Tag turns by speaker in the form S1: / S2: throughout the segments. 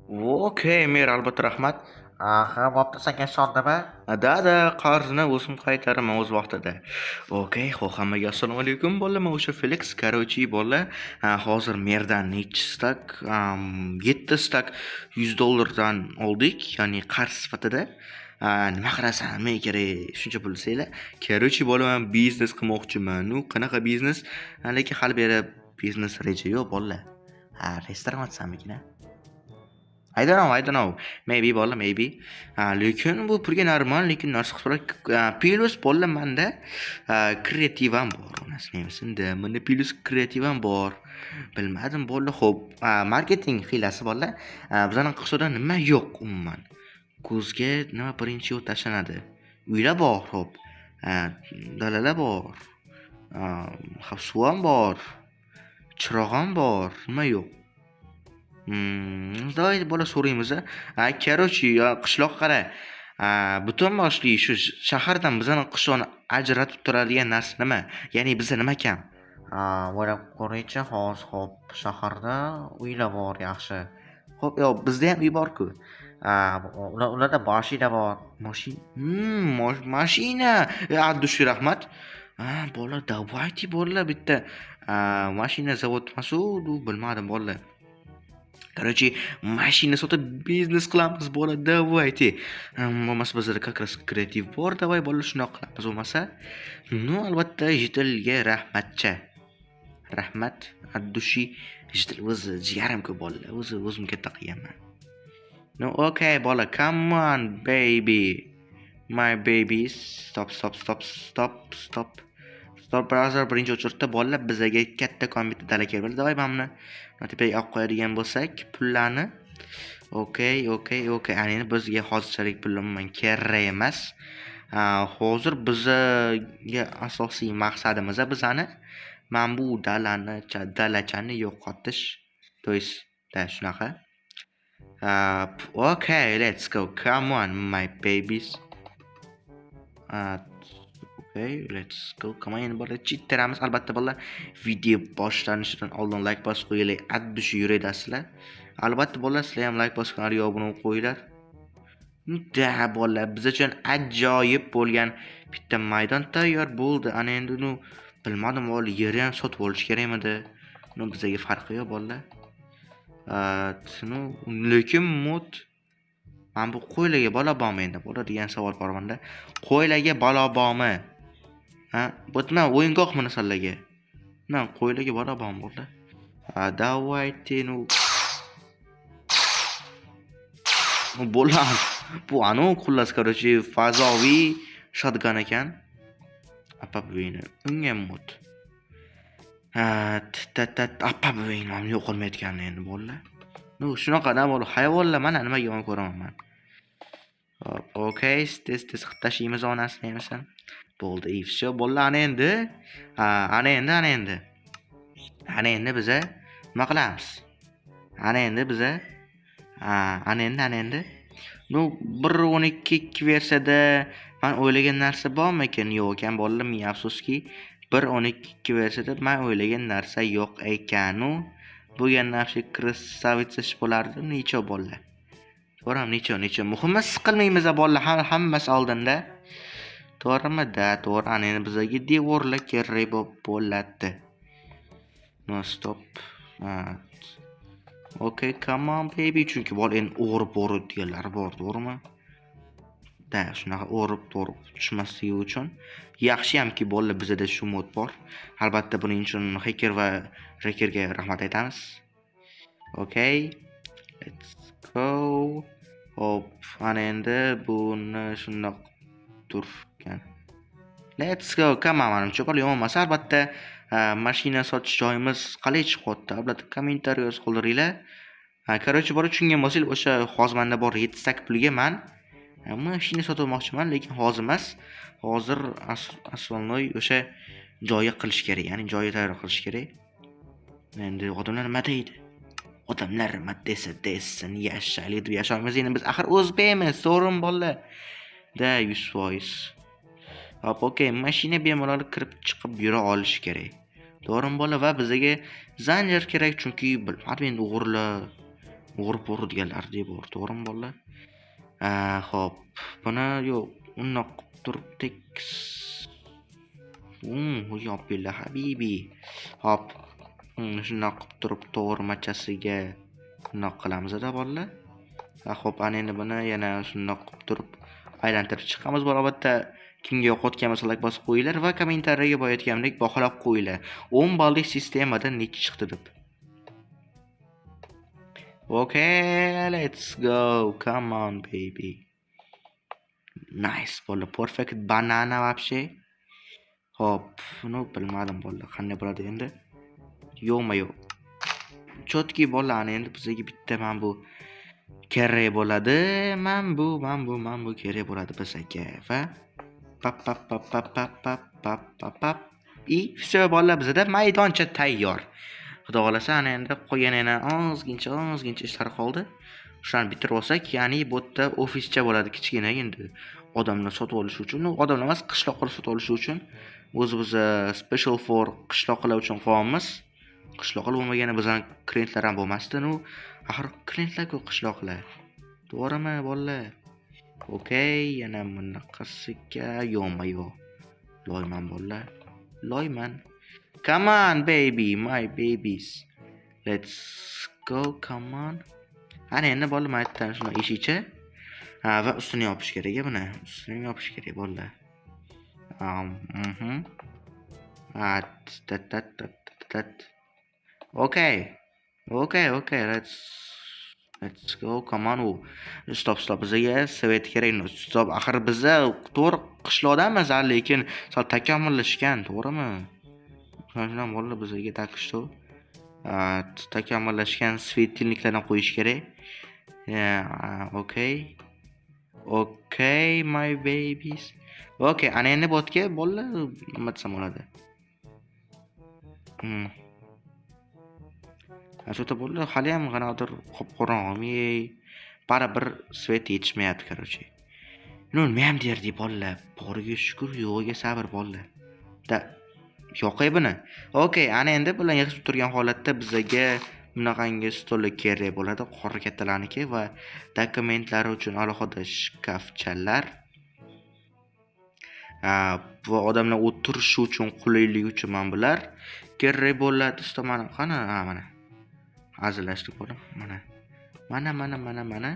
S1: Okey, mer, albatta, rahmat.
S2: Aha, bo'pti, senga ishondimi?
S1: Да, qarzni o'zim qaytaraman o'z vaqtida. Okey, xo'p, hammaga assalomu alaykum, bolalar. Men o'sha Felix. Короче, bolalar, hozir merdan nechi стак, 7 стак 100 dollardan oldik, ya'ni qarz sifatida. Nima qilasan, nima kerak shuncha pul desanglar. Короче, bola, men biznes qilmoqchiman. Ну, qanaqa biznes? Lekin hali beri biznes reja yo'q, bolalar. Ha, restoran ochsammikin, a? I don't know, I don't know. Maybe, bola, maybe. Ha, lekin bu pulga normal, lekin narsa qilib, плюс, bolalar, manda kreativ ham bor. Onasini emasin-da, menda плюс kreativ ham bor. Bilmadim, bolalar, xo'p, marketing hiylasi, bolalar. Bizani qishloqda nima yo'q umuman? Ko'zga nima birinchi yo'l tashlanadi? Uylar bor, xo'p. Dalalar bor. Suv ham bor. Chiroq ham bor. Nima yo'q? Давай, bola, so'raymiz a. Короче, qishloq qara. Butun boshli shu shahardan bizani qishloqni ajratib turadigan narsa nima? Ya'ni bizda nima kam?
S2: Ha, o'ylab ko'raychi, hozir, xo'p, shaharda uylar bor, yaxshi.
S1: Xo'p, yo'q, bizda ham uy bor-ku.
S2: Ularda mashina bor.
S1: Mashina. От души rahmat. Ha, bola, давайте, bolalar, bitta mashina zavod emasu, bilmadim, bolalar. Короче, mashina sotib biznes qilamiz, bola, давайте. Bo'lmasa bizda как раз kreativ bor, давай, bola, shunaqa qilamiz bo'lmasa. Ну, albatta, житель ga rahmatcha. Rahmat, от души, житель o'zi jigarim-ku, bolalar, o'zi o'zim katta qilganman. Ну, okey, bola, come on, baby. My baby, stop, stop, stop, stop, stop. Stop, brother, birinchi очередь da, bolalar, bizaga kattakon bitta dala kerak bo'ladi. Давай, mana buni tepaga olib qo'yadigan bo'lsak, pullarni. Okey. Ana endi bizga hozirchalik pul umuman kerak emas. Hozir bizaga asosiy maqsadimiz bizani mana bu dalani, dalachani yo'qotish. То есть, да, shunaqa. Okay, let's go. Come on, my babies. Okay, let's go. Come on, endi, bolalar, chittiramiz. Albatta, bolalar, video boshlanishidan oldin like bosib qo'yinglar. От души yurakdasizlar. Albatta, bolalar, sizlar ham like bosib kanalga obuna bo'lib qo'yinglar. Да, bolalar, biz uchun ajoyib bo'lgan bitta maydon tayyor bo'ldi. Ana endi uni bilmadim, bolalar, yerni ham sotib olish kerakmidi? Uni bizaga farqi yo'q, bolalar. Ну, lekin mod mana bu qo'ylarga balo bormi endi, bola, degan savol bor menda. Qo'ylarga balo bormi? Ha, bu nima o'yingohmi narsalarga? Nima, qo'ylarga balo bormi, bolalar? Ha, давайте, ну. Bo'ladi. Bu anu xullas, короче, fazoviy shotgun ekan. Apa buvingni. Unga ham mod. Ha, ta ta apa buvingni ham yo'qolmayotganini endi, bolalar. Ну, shunaqa da, bola, hayvonlar mana nimaga yomon ko'raman man. Hop, okey, tez tez qilib tashlaymiz onasini emasan. Bo'ldi, и всё, bolalar, ana endi, ha, ana endi, ana endi. Ana endi biza nima qilamiz? Ana endi biza, ha, ana endi, ana endi. Ну, 1.12 versiyada man o'ylagan narsa bormikan? Yo'q ekan, bolalar, ming afsuski. 1.12 versiyada man o'ylagan narsa yo'q ekan. U bo'lgan narsa красавица bo'lardi. Necha, bolalar? To'g'rimi? Necha, necha? Muhimi, siqilmaymiz, bolalar, hammasi oldinda. To'g'rimi? Да, to'g'ri. Ana endi bizaga devorlar kerak bo'lib bo'ladi. No, stop. Ha. Okay, come on, baby. Chunki bola endi o'g'ri bo'ri deganlari bor, to'g'rimi? Да, shunaqa o'rib to'g'ri tushmasligi uchun. Yaxshiyamki, bolalar, bizada shu mod bor. Albatta, buning uchun Hacker va Rekerga rahmat aytamiz. Okay. Let's go. Hop, ana endi buni shundoq turgan. Let's go. Come on, manimcha, bola, yomon emas. Albatta, mashina sotish joyimiz qalay chiqyapti? Albatta, kommentariy yozib qoldiringlar. Короче, bola, tushungan bo'lsanglar, o'sha hozir menda bor 7 стак pulga man mashina sotib olmoqchiman, lekin hozir emas. Hozir основной o'sha joyi qilish kerak, ya'ni joyi tayyor qilish kerak. Endi odamlar nima deydi? Odamlar nima desa desin, yashaylik deb yashaymiz. Endi biz axir o'zbekmiz, to'g'rimi, bolalar? Да, 100%. Hop, okey, mashina bemalol kirib chiqib yura olishi kerak. To'g'rimi, bola? Va bizaga zanjir kerak, chunki bilmadim endi o'g'rilar O'g'ri po'g'ri deganlar bor, to'g'rimi, bolalar? Xo'p, buni yo'q, undoq qilib turib tekis. Yopilla habibi. Hop, shundoq qilib turib to'g'rimachasiga bundoq qilamiz-da, bolalar. Xo'p, ana endi buni yana shundoq qilib turib aylantirib chiqamiz. Bor, albatta, kimga yoqayotgan bo'lsa, like bosib qo'yinglar va kommentariyaga boya aytganimdek baholab qo'yinglar. 10 ballik sistemada nechi chiqdi deb. Okay, let's go. Come on, baby. Nice, bola. Perfect banana вообще. Hop, ну bilmadim, bola, qanday bo'ladi endi. Yo'qmi, yo'q. Чётки, bola, ana endi bizga bitta mana bu kerak bo'ladi. Mana bu kerak bo'ladi bizga va pap pap pap pap pap pap pap pap pap. И всё, bola, bizada maydoncha tayyor. Xudo xohlasa, ana endi qolgan yana ozgincha ozgincha ishlar qoldi. Shularni bitirib olsak, ya'ni bu yerda ofischa bo'ladi kichkina endi. Odamlar sotib olishi uchun, ну, odamlar emas, qishloqlar sotib olishi uchun o'zi special for qishloqlar uchun qo'yamiz. Qishloqlar bo'lmaganda bizani klientlar ham bo'lmasdi. Ну, axir klientlar-ku qishloqlar. To'g'rimi, bolalar? Okay, yana bunaqasiga yo'qmi, yo'q. Loyman, bolalar. Loyman. Come on, baby, my babies. Let's go, come on. Ana endi, bola, mana yerdan shunday eshikcha. Ha, va ustini yopish kerak buni. Ustini yopish kerak, bolalar. Ha, tat tat tat tat. Okay. Okay, let's go. Come on. U. Stop, stop. Bizga свет kerak. Stop. Axir biza to'g'ri qishloqdamiz, lekin sal takomillashgan, to'g'rimi? Shuning uchun, bolalar, bizga так что takomillashgan светильник larni qo'yish kerak. Yeah, okay. Okay, my babies. Okay, ana endi bu yerga, bolalar, nima desam bo'ladi? Shu yerda, bolalar, haliyam qanaqadir qop-qorong'i. Baribir свет yetishmayapti, короче. Ну, nima ham derdik, bolalar? Boriga shukur, yo'g'iga sabr, bolalar. Да, yoqay buni. Okay, ana endi bular yig'ishib turgan holatda bizaga bunaqangi stollar kerak bo'ladi, qora kattalarniki va dokumentlar uchun alohida shkafchalar. Va odamlar o'tirishi uchun qulaylik uchun mana bular kerak bo'ladi. Stol mana qani? Ha, mana. Hazillashdik, bolam. Mana. Mana, mana, mana, mana.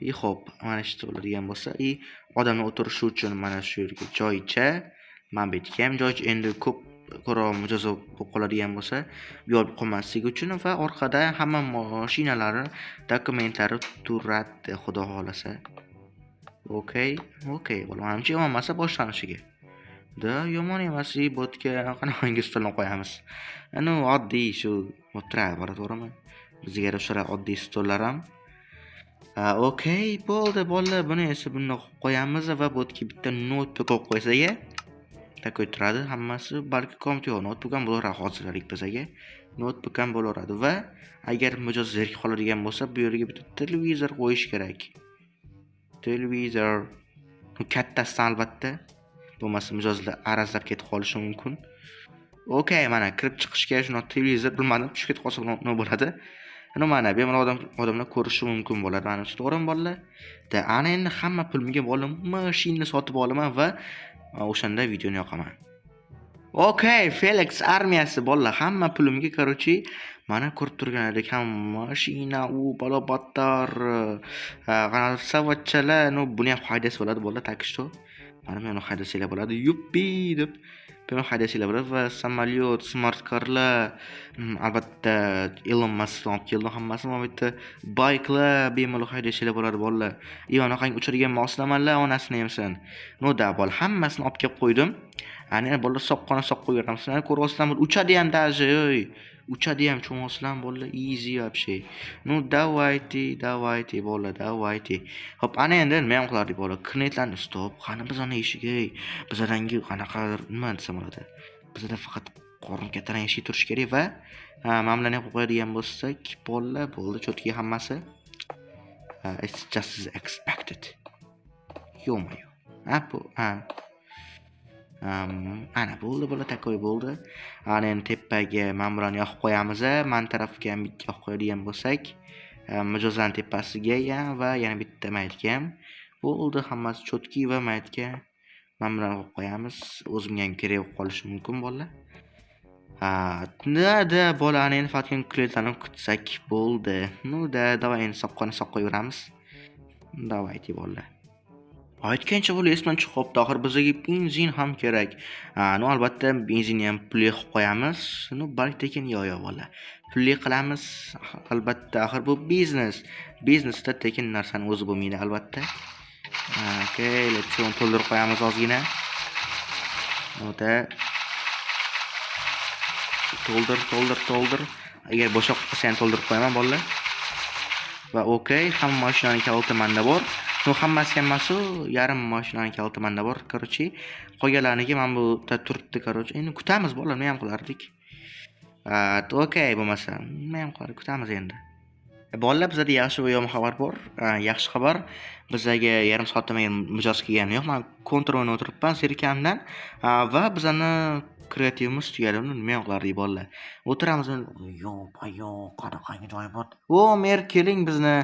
S1: И xo'p, mana shu bo'ladigan bo'lsa, и odamlar o'tirishi uchun mana shu yerga joycha, mana bu yerga ham joycha, endi ko'p ko'proq mijoz bo'lib qoladigan bo'lsa, uyalib qolmasligi uchun va orqada hamma mashinalari, dokumentlari turadi, xudo xohlasa. Okay, bolam, manimcha yomon emas boshlanishiga. Да, yomon emas. И bu yerga qanaqangi stolni qo'yamiz? Ну, oddiy shu bo'lib turadi, bola, to'g'rimi? Bizga yarasha oddiy stollar ham. Okay, bo'ldi, bolalar, buni esa bundoq qo'yib qo'yamiz va bu yerga bitta noutbuk qo'yib qo'ysak, такой turadi hammasi, balki kompyuter yo'q, noutbuk ham bo'laveradi hozirlik bizaga. Noutbuk ham bo'laveradi va agar mijoz zerikib qoladigan bo'lsa, bu yerga bitta televizor qo'yish kerak. Televizor kattasidan albatta. Bo'lmasa mijozlar arazlab ketib qolishi mumkin. Okay, mana kirib chiqishga shundoq televizor, bilmadim, tushib ketib qolsa nima bo'ladi. Ну, mana bemalol odamlar ko'rishi mumkin bo'ladi. Manimcha, to'g'rimi, bolalar? Да, ana endi hamma pulimga, bola, mashina sotib olaman va o'shanda videoni yoqaman. Okay, Felix armiyasi, bolalar, hamma pulimga, короче, mana ko'rib turganlaridek hamma mashina, u balo battar, qanaqa savatchalar, ну, buni ham haydasa bo'ladi, bolalar, так что mana buni haydasanglar bo'ladi. Yuppi deb buni haydasanglar bo'ladi va samolyot, smart carlar, albatta Elon Muskdan olib keldim hammasini. Mana bu yerda bayklar bemalol haydasanglar bo'ladi, bolalar. И anaqangi uchadigan moslamalar, onasini yemsin. Ну да, bola, hammasini olib kelib qo'ydim. Ana bolalar, soqqani soqqa qo'yamiz. Ko'ryapsizlarmi, uchadi ham даже, ey. Uchadi ham, tushunayapsizlarmi, bolalar? Easy вообще. Ну, давайте, давайте, bolalar, давайте. Xo'p, ana endi nima ham qilardik, bolalar? Klientlarni stop, qani bizani eshik, ey. Bizadangi qanaqadir nima desam bo'ladi? Bizada faqat qorin kattadan eshik turishi kerak va mana bularni ham qo'yib qo'yadigan bo'lsak, bolalar, bo'ldi, чётки hammasi. It's just as expected. Ё-моё. Ha, bu, ha. Ana bo'ldi, bola, такой bo'ldi. Ana endi tepaga mana bularni yoqib qo'yamiz. Mana tarafga ham bitta yoqib qo'yadigan bo'lsak, Mijozlarni tepasiga ham va yana bitta maytga ham. Bo'ldi, hammasi чётки va maytga mana bularni qo'yib qo'yamiz. O'zimga ham kerak bo'lib qolishi mumkin, bolalar. Ha, да, bolani endi faqatgina klientlarni kutsak bo'ldi. Ну да, давай endi soqqani soqqaveramiz. Давайте, bolalar. Aytgancha, bola, esimdan chiqib qolibdi. Axir bizga benzin ham kerak. Ha, ну, albatta, benzinni ham pulli qilib qo'yamiz. Ну, balki tekin, yo'q, yo'q, bola. Pulli qilamiz. Albatta, axir bu biznes. Biznesda tekin narsani o'zi bo'lmaydi, albatta. Okey, let's go, to'ldirib qo'yamiz ozgina. O'ta. To'ldir, to'ldir, to'ldir. Agar bo'shab qolsa ham to'ldirib qo'yaman, bolalar. Va okey, hamma mashinani kaliti menda bor. Ну, hammasi ham emas, u yarim mashinani kaliti menda bor. Короче, qolganlarniki mana bu yerda turibdi, короче. Endi kutamiz, bolalar, nima ham qilardik. Okey, bo'lmasa, nima ham qilardik, kutamiz endi. Bolalar, bizada yaxshi va yomon xabar bor. Yaxshi xabar, bizaga yarim soatdan beri mijoz kelgani yo'q. Man Counter o'ynab o'tiribman zerikkanimdan va bizani kreativimiz tugadi. Uni nima ham qilardik, bolalar? O'tiramiz.
S2: Yo'q, ayo, qanaqangi joy bu?
S1: O, mer, keling, bizni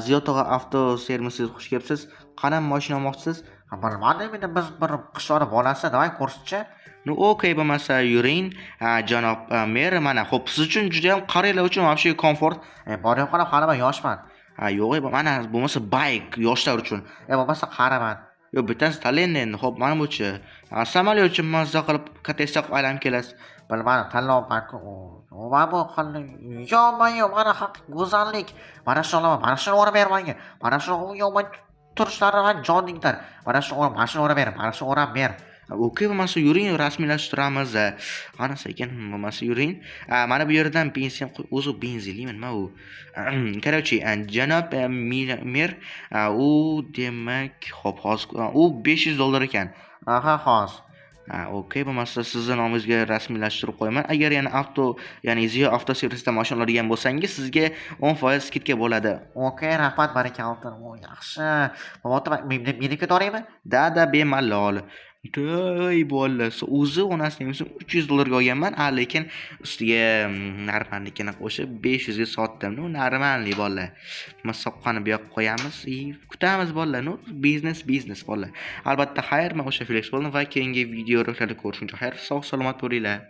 S1: Ziyod tog'a avto servisiga xush kelibsiz. Qani, mashina olmoqchisiz?
S2: Ha, bilmadim, endi biz bir qishloqni bolasi, давай ko'rsatchi.
S1: Ну, okey, bo'lmasa yuring. Janob mer, mana, xo'p, siz uchun juda ham qariyalar uchun вообще komfort.
S2: E, bor yo'q qilib, hali man yoshman.
S1: Ha, yo'q, mana bo'lmasa bayk yoshlar uchun.
S2: E, bo'lmasa qariman.
S1: Yo'q, bittasi tanlang endi. Xo'p, mana buchi. Samolyot uchun mazza qilib katta qilib aylanib kelasiz.
S2: Bilmadim, tanlayapman-ku. O, mana bu qanday? Yo-moyo, mana haqiqiy go'zallik. Mana shuni olaman, mana shuni o'rab ber menga. Mana shuni yo, turishlari joningdir. Mana shuni, mana shuni o'rab ber, mana shuni o'rab ber.
S1: Okey, bo'lmasa yuring, rasmiylashtiramiz. Ana sekin, bo'lmasa yuring. Mana bu yerdan benzin, o'zi benzinlimi, nima u? Короче, janob mer, u demak, xo'p, hozir u $500 ekan.
S2: Aha, hozir.
S1: Ha, okey, bo'lmasa sizni nomingizga rasmiylashtirib qo'yaman. Agar yana avto, ya'ni Ziyo avtoservisda mashina oladigan bo'lsangiz, sizga 10% скидка bo'ladi.
S2: Okey, rahmat, baraka oltin. O, yaxshi. Bo'pti, meniki toraymi?
S1: Да, да, bemalol. To'y bolasi, o'zi onasini emsin $300 ga olganman, a lekin ustiga normalnikini qo'shib 500 ga sotdim. Ну, нормальный, bolalar. Soqqani bu yoqqa qo'yamiz и kutamiz, bolalar. Ну, biznes biznes, bolalar. Albatta, xayr, men o'sha Felix bo'ldim va keyingi videoroliklarda ko'rishguncha xayr, sog' salomat bo'linglar.